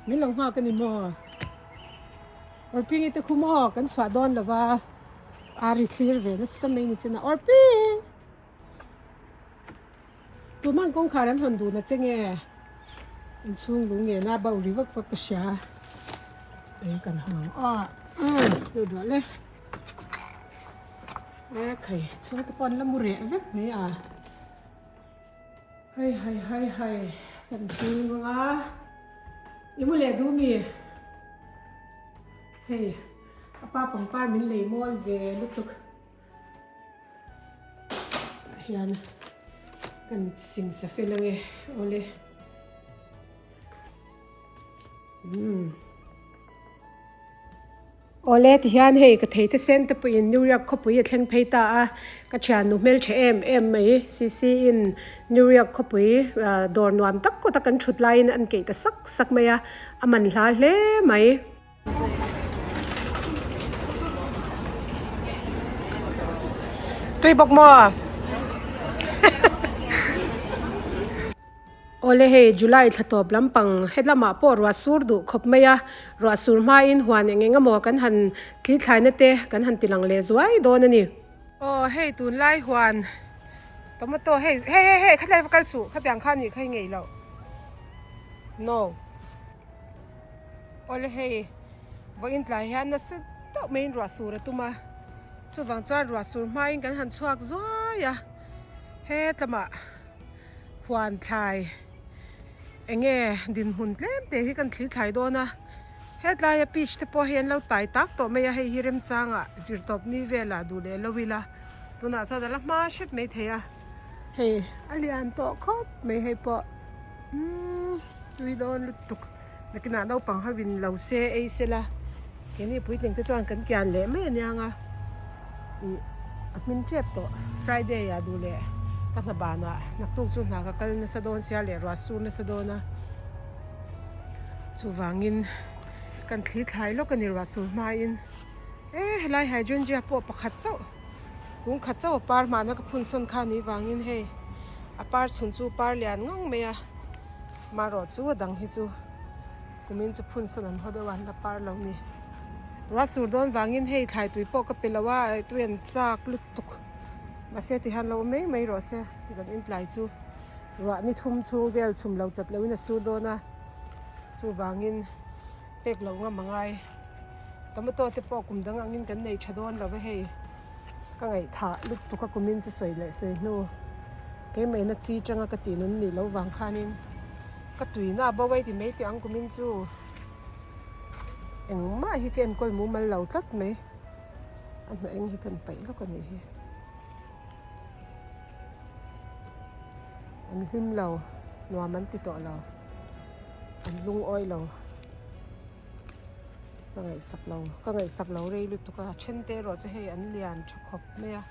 Min lo nghak a ni maw? Orping i te khu maw kan chhuah dawn lo va, a ri thlir ve nasa mai ni chin a, Orping! Tuman kawngkhar an hawn dun a che nge? Inchhung lung nge na bauh ri vak vak ka hria. Eng kan hawng ang aw. Umm deuh duah le. E khai chhungte pawh an la mu reh vek mai a. Hai hai hai hai. Kan hung anga i mu leh duh mi? Hei a pa pangpar min lei mawi ve lutuk tah hian kan singsa fel ange awle umm. Awle tihian hei ka theite sen te pawhin New York khawpui a thleng phei ta a, ka thiannu hmeltha em em mai CC in New York khawpui dawr nuam tak kawta kan thut laiin an keih ta sak sak mai a, a man hla hle mai. Tui bawk maw? Awle hei July thla tawp lampang helamah pawh ruah sur duh khawp mai a, ruah sur hmain huan eng eng emaw kan han thli thlaina te kan han ti lang leh zuai dawn a ni. Aw hei tunlai huan tomato hei hei hei hei khatlai va kal suh khatiang kha nih kha i ngeih loh no. Awle hei vawiin tlai hian nasa deuh maiin ruah sur a tum a, chuvang chuan ruah sur hmain kan han chhuak zuai a, hetlamah. Huan thlai enge dinhmun tlem te hi kan thli thlai dawn a, hetlaia peach te pawh hei an lo tai tak tawh mai a, hei hi remchangah zirtawp ni velah duh leh lo ila tunah chuan a la hma hret mai thei a, hei a lian tawh khawp mai hei pawh umm tui dawn lutuk nakinah naupang ho in lo se ei sela keini puitling te chuan kan kian leh mai aniang a ih a hmin tep tawh Friday ah duh leh ka hna banah naktuk chu hna ka kal nasa dawn sia leh ruah sur nasa dawn a chuvangin kan thli thlai lawk a ni ruah sur hmain e helai hydrangea pawh pakhat chauh kung khat chauh a par hmahna ka phun sawn kha anih vangin hei a par chhun chu par lian ngang mai a. Marawh chu a dang hi chu kumin chu phun sawn an haw deuh a, an la par lo ni. Ruah sur dawn vangin hei thlai tui pawh ka pe lo a, tui an chak lutuk. Mahse tihian lo awm mai mai rawh se, zan in tlai chu ruah ni thum chhung vel chhum lo chat loin a sur dawn a, chuvangin pek loh ngam a ngai. Tomato te pawh kum dang angin kan nei tha dawn lo va hei. Ka ngaihthah lutuk a kumin chu sawi leh sawi hnu keimahina chi tanga ka tih nun nih loh vang khanin ka tuina a bo ai ti mai teh ang kumin chu engmah hi ka enkawl mumal lo tlat mai a hnah eng hi kan paih lawk a nih hi an hlim lo nuam an ti tawh lo an lungawi lo. Ka ngaihsak lo, ka ngaihsak lo rei lutuk a, a then te erawh chu hei an lian tha khawp mai a,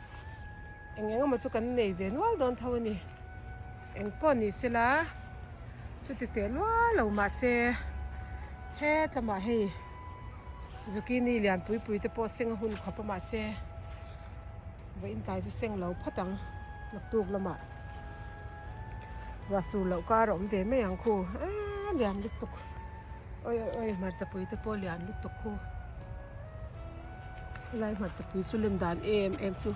eng eng emaw chu kan nei ve nual dawn tho a ni, eng pawh ni sela chuti teh lual lo mahse hetlamah hei zucchini lian pui pui te pawh seng a hun khawp a mahse vawiin tlai chu seng lo phawt ang naktuk lamah ruah sur loh kar a awm ve mai ang khu eee lian lutuk. Oi oi oi hmarcha pui te pawh lian lutuk khu helai hmarcha pui chu len dan em em chu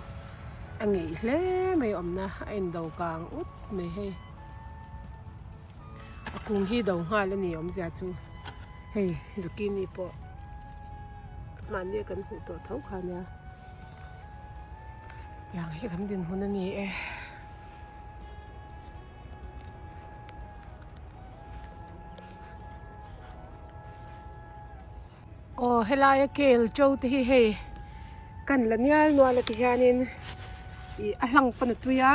a ngeih hle mai awmna a in do kang ut mai hei a kung hi do nghal a ni awmzia chu hei zucchini pawh mahni a kan hmuh tawh tho kha nia tiang hi kan dinhmun a ni e. Aw helaia kel to te hi hei kan la nial nual a ti hianin ih a hlang pawn a tui a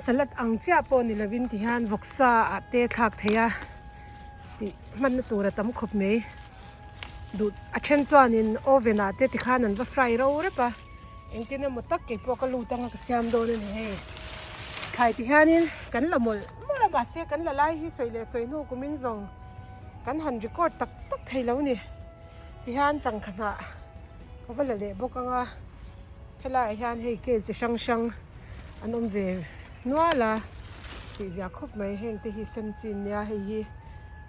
salad ang chiah pawh ni lovin ti hian vawksa ah te thlak thei a tih hmanna tur a tam khawp mai duh a then chuanin oven ah te tikhan an va fry ro rep a. Engtin emaw tak kei pawh ka lut anga ka siam dawn a ni hei. Thlai ti hianin kan la mawlh mawlh a mahse kan la lai hi sawi leh sawi hnu kumin zawng kan han record tak tak thei lo ni. Ti hian changkha hnah ka va la leh bawk anga helaiah hian hei kel chi hrang hrang an awm ve nual a tih zia khawp mai heng te hi sen chin nia hei hi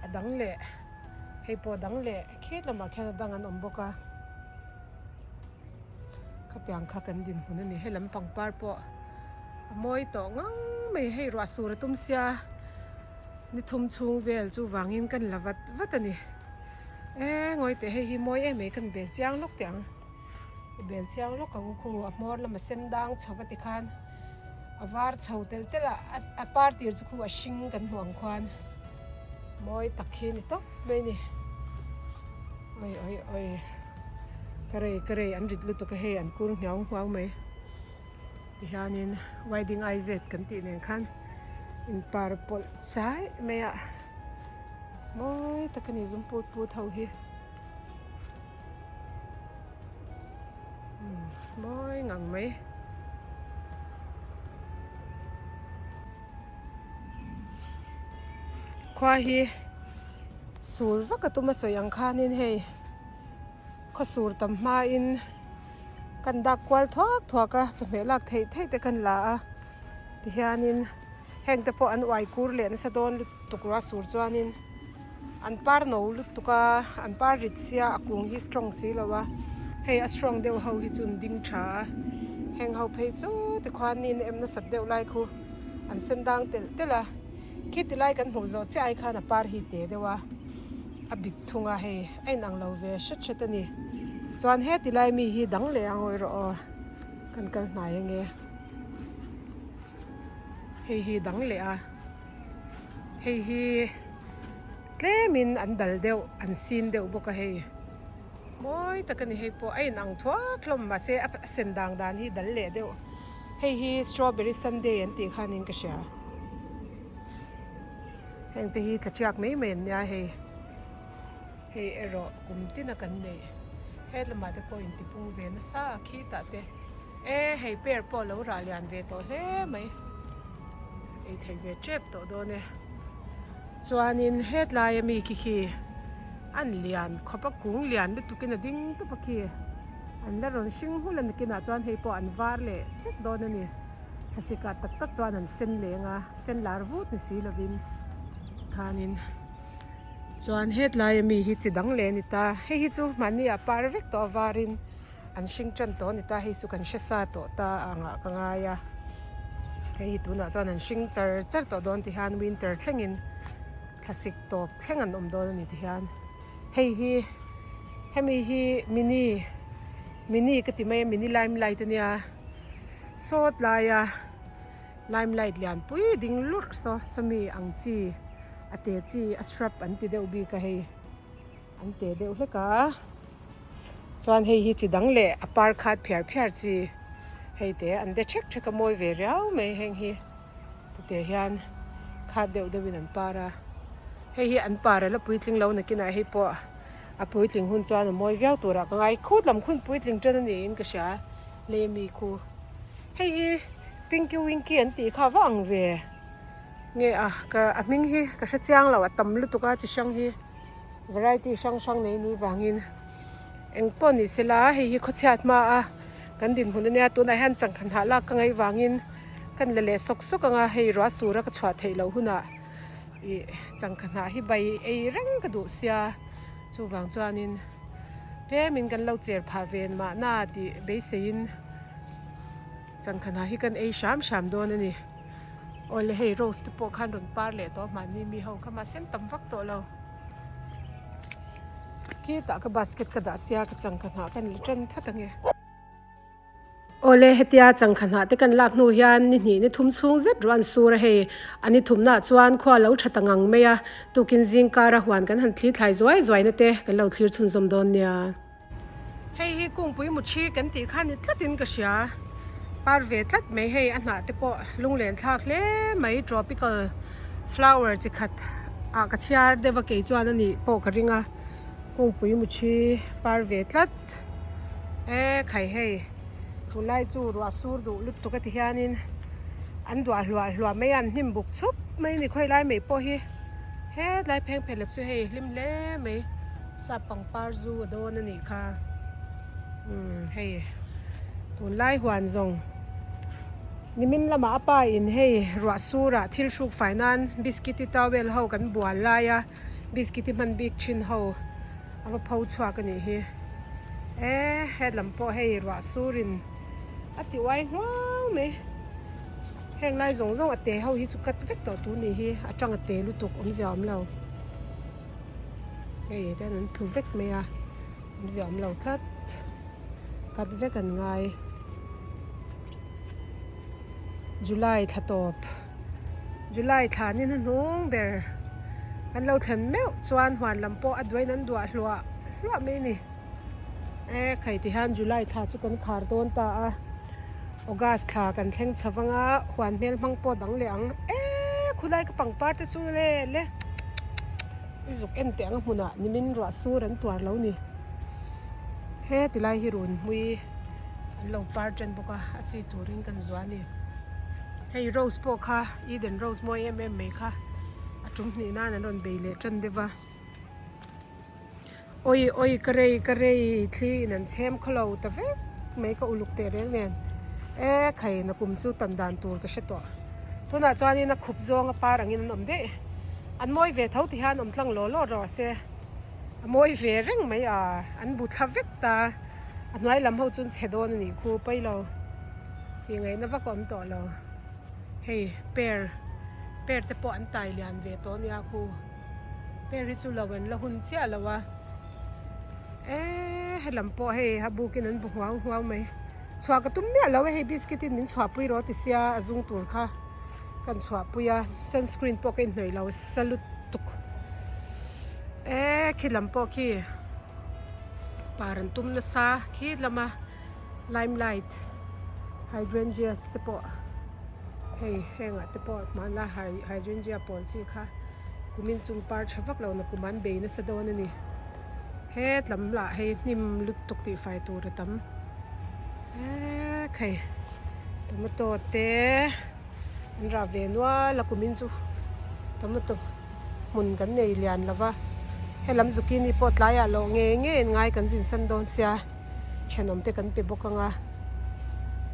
a dang leh hei pawh a dang leh khit lamah khian a dang an awm bawk a. Khatiang kha kan dinhmun a ni. Hei lam pangpar pawh a mawi tawh ngang mai. Hei ruah sur a tum sia ni thum chhung vel chu vangin kan la vat vat a ni. E ngawi teh hei hi mawi em mai kan bel chiang lawk teh ang. I bel chiang lawk ang u khu a hmawr lama sen dang chho va tikhan. A var chho telh telh a, a par tir chu khu a hring kan hmuh ang khuan mawi tak hi ni tawp mai a ni. Oi oi oi ka rei ka rei an rit lutuk a hei an kur nghiau nghiau mai tihianin wedding aivet kan tih nen khan inpar pawlh chai mai a mawi tak a ni zum put put ho hi mawi ngang mai. Khua hi. Sur vak a tum a sawi ang khanin hei khaw sur tam hmain kan dak kual thuak thuak a chawhmeh lak theih theih te kan la a tihianin heng te pawh an uai kur leh nasa dawn lutuk rua sur chuanin an par no lutuk a an par rit sia a kung hi strong si lo a hei a strong deuh ho hi chu an ding tha a heng ho phei chu tikhuanin em nasat deuh lai khu an sen dang telh telh a. Khi ti lai kan hmuh zawh chiah ai khan a par hi te deuh a, a bit thung a hei a inang lo ve hret hret a ni. Chuan he ti lai mi hi dang leh ang awih rawh aw, kan kal hnai ange. Hei hi dang leh a, hei hi tlemin an dal deuh an sin deuh bawk a hei mawi tak a ni hei pawh a inang thuak hlawm mahse a sen dang dan hi dal leh deuh. Hei hi strawberry sundae an tih khanin ka hria. Heng te hi tlachiak mai mai an nia hei. Hei erawh kum tina kan neih. He lamah te pawh intipung ve nasa a khitah te. E hei pear pawh lo rah lian ve tawh hle mai. Ei thei ve tep tawh dawn e. Chuanin hetlai ami khi khi an lian khawp a kung lian lutukin a ding tawp a khi. An la rawn hring hul a nakinah chuan hei pawh an var leh vek dawn a ni. Thlasik ah tak tak chuan an sen leng a, sen lar vut ni si lovin khanin chuan hetlai ami hi chi dang leh a ni ta. Hei hi chu mahni ah par vek tawh a varin an hring tan tawh a ni ta, hei chu kan hre sa tawh ta angah ka ngai a. Hei hi tunah chuan an hring char char tawh dawn ti hian winter thlengin thlasik tawp thleng an awm dawn a ni ti hian. Hei hi hemi hi mini mini ka ti mai a mini limelight a nia sawt laia limelight lian pui ding lurh saw sawmi ang chi a te chi a shrub an ti deuh bik a hei an te deuh hlek a chuan hei hi chi dang leh a par khat phiar phiar chi hei te an de thek thek a mawi ve riau mai heng hi. Tute hian khat deuh deuhin an par a, hei hi an par a la puitling lo nakinah hei pawh a puitling hun chuan a mawi viau turah ka ngai khut lam khun puitling tan a niin ka hria lei ami khu hei hi pinky winky an tih kha va ang ve nge a ka a hming hi ka hre chiang lo a tam lutuk a chi hrang hi variety hrang hrang nei ni vangin eng pawh ni sela hei hi khawchhiat hma a kan dinhmun ania tunah hian changkhan hah lak ka ngaih vangin. Kan la leh sawk sawk ang a, hei ruah sura ka chhuah theih loh hunah ih changkha hnah hi bai ei reng ka duh sia, chuvang chuanin tlemin kan lo cher phah ven mahna tih beiseiin changkha hnah hi kan ei hram hram dawn a ni. Awle hei rose te pawh khan rawn par leh tawh mahni mi ho kha mahse an tam vak tawh lo. Khitah ka basket ka dah sia ka changkha hnah kan la tan phat ang e. Awle, hetia changkha hnah te kan lak hnu hian ni hnih ni thum chhung zet ruah an sur a hei. A ni thumnaah chuan khua lo tha ta ngang mai a, tukin zing kara huan kan han thli thlai zuai zuai na te kan lo thlir chhunzawm dawn nia. Hei hi kungpui muthi kan tih kha ni tlatin ka hria, par ve tlat mai hei a hnah te pawh lunglen thlak hle mai tropical flower chi khat ah ka chhiar deuh a kei chuan a nih pawh ka ring a, kungpui muthi par ve tlat. E khai hei tunlai chu ruah sur duh lutuk a ti hianin an duah hluah hluah mai a an hnim buk chhup mai a ni khawi lai mai pawh hi hetlai pheng phelh lep chu hei hlim hle mai sap pangpar zu a dawn a nih kha umm hei tunlai huan zawng nimin lamah a pa in hei ruah surah thil hruk fai nan biscuit towel ho kan bual lai a. Biscuit hi hman bik thin ho a va pho chhuak a nih hi e hetlam pawh hei ruah surin a ti uai hmuau mai heng lai zawng zawng a te ho hi chu cut vek tawh tur nih hi a tang a te lutuk awmzia awm lo hei te hian an tlu vek mai a awmzia awm lo tlat cut vek an ngai. July thla tawp July thla ni hnuhnung ber an lo thlen meuh chuan huan lam pawh a duain an duah hluah hluah mai a ni. E khai ti hian July thla chu kan khar dawn ta a August thla kan thleng chho vang a huan hmel hmang pawh dang leh ang e khulai ka pangpar te chu le le i zuk en teh ang hmunah nimin ruah sur an tuar lo ni he tilai hi run hmui an lo par ṭan bawk a a chi turin kan zuah a ni hei rose pawh kha Eden rose mawi em em mai kha a tum hnih nan an rawn bei leh ṭan deuh va. Awi awi ka rei ka rei thli in an chhem khawlo ta vek mai ka uluk teh reng nen e khai na kum chu tan dan tur ka hre tawh tunah chuanin a khup zawng a par angin an awm daih an mawi ve tho ti hian awm tlang law law rawh se a mawi ve reng mai a an bu thla vek ta a hnuai lam ho chu an chhe dawn a nih khu pailo tih ngaihna vak a awm tawh lo hei per per te pawh an tai lian ve tawh a nia khu. Per hi chu lo an la hun chiah lo a eee helam pawh hei a bukin an bu huau huau mai chhuah ka tum miah lo a hei biscuit in min chhuah pui rawh ti sia a zung tur kha kan chhuah pui a sunscreen pawh ka inhnawih lo sa lutuk eee khi lam pawh khi par an tum nasa khi lama limelight hydrangeas te pawh hei hengah te pawh hmanlai hydrangea pawl chi kha. Kumin chung par tha vak lo na kum an bei nasa dawn a ni. Het lam lah hei hnim lut tuk tih fai tur a tam. Eee khai tomato te an rah ve nual a kumin chu tomato hmun kan nei lian lo va. Helam zucchini pawh tlaiah loh ngei ngei an ngai kan zin san dawn sia thenawm te kan pe bawk ang a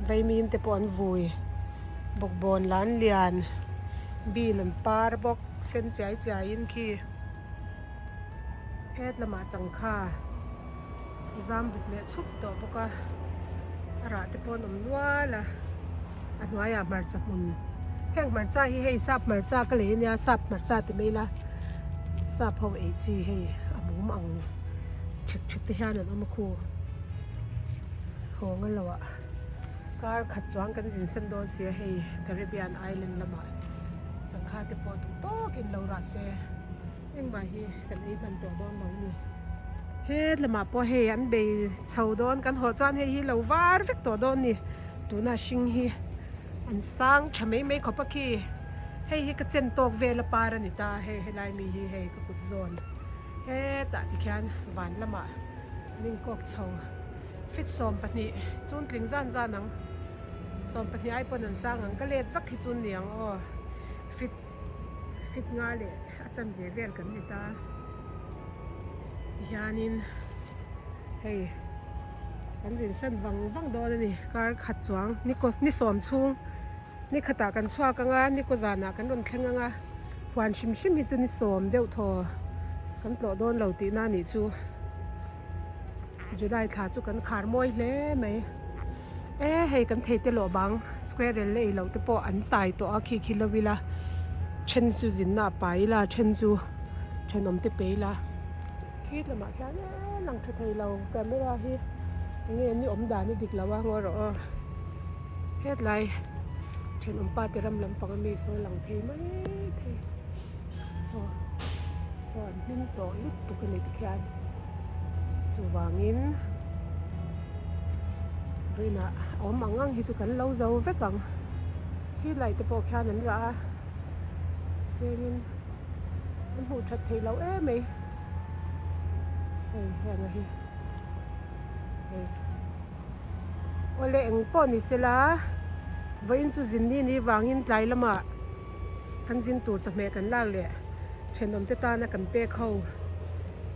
vaimim te pawh an vui bawkbawn lah an lian. Bean an par bawk sen chiai chiai in khi het lamah changkha zam buk leh chhup tawh bawk a a rah te pawh an awm nual a a hnuaiah hmarcha hmun heng hmarcha hi hei sap hmarcha ka lei ania sap hmarcha ti mai ila sap ho ei chi hei a mum ang thek thek te hian an awm a khu haw nga lo ah. Kar khat chuan kan zin sen dawn sia hei Caribbean Island lamah changkha te pawh duh tawkin lo rah se engmah hi kan ei hman tawh dawn lo ni. Het lamah pawh hei an bei chho dawn kan haw chuan hei hi lo var vek tawh dawn ni tuna hring hi an sang tha mai mai khawp a khi hei hi ka chen tawk vel a par a ni ta hei helai mi hi hei ka kut zawn hetah tikhian van lamah an inkawk chho. Fit 12 chun tling zan zan ang 12 ai pawn an sang ang ka let vak hi chun ni ang aw fit fit nga leh a chanve vel kan ni ta tihianin hei kan zin san vang vang dawn a ni kar khat chuang ni kaw ni sawm chhung ni khatah kan chhuak ang a ni kaw zanah kan rawn thleng ang a huan hrim hrim hi chu ni sawm deuh thaw kan tlawh dawn lo tihna a nih chu. July thla chu kan khar mawi hle mai e hei kan thei te lawh bang square rel la ei loh te pawh an tai tawh a khi khi lo ila then chu zinna a pai ila then chu thenawm te pe ila khi lamah khian e lang tha thei lo camera hi enge ni awm dan a dik lo a ngawi rawh aw hetlai thenawm pa te ram lampang ami saw lang phei mai thei saw. Chuan hming tawh lutuk a ni tikhian chuvangin vawiinah a awm ang ang hi chu kan lo zo vek ang khi lai te pawh khian an rah a chengin an hmuh that theih loh em mai hei heng a hi hei awle eng pawh ni sela vawiin chu zin ni ni vangin tlai lamah. Kan zin tur chawhmeh kan lak leh thenawm te tana kan pek ho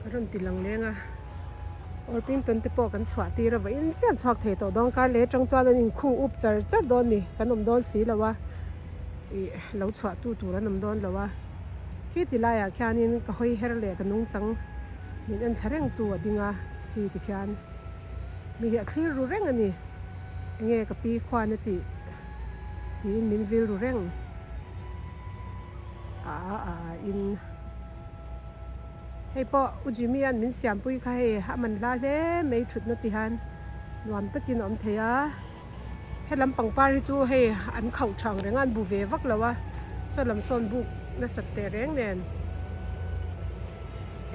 ka rawn ti lang leng a Orpington te pawh kan chhuah tir a vawiin chiah an chhuak thei tawh dawn kar leh atang chuan an inkhung up char char dawn ni kan awm dawn si lo a ih lo chhuah tu tur an awm dawn lo a khi ti laiah khianin ka hawi her leh ka nungchang min en thla reng tu a ding a khi ti khian mi hi a thlir ru reng a ni enge ka pi khuan a tih. Tiin min vil ru reng a a a in hei pawh u Jimmy an min siampui kha hei a man hla hle mai thutna ti hian nuam takin a awm thei a Helam pangpar hi chu hei an khauh tha ang reng a an bu ve vak lo a saw lam sawn buk nasat teh reng nen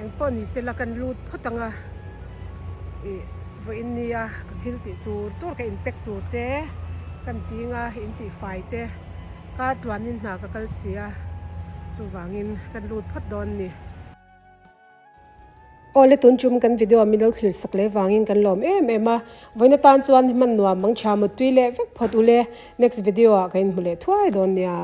eng pawh ni sela kan lut phawt ang a ih vawiin nia ka thil tih tur tur ka in pack tur te kan ting a in tih fai te kar tluanin hna ka kal si a chuvangin kan lut phawt dawn a ni. Awle tun chum kan video min lo thlir sak leh vangin kan lawm em em a, vawiin atan chuan hman nuam mang tha mutpui leh vek phawt ule, next video ah ka inhmu leh thuai dawn nia.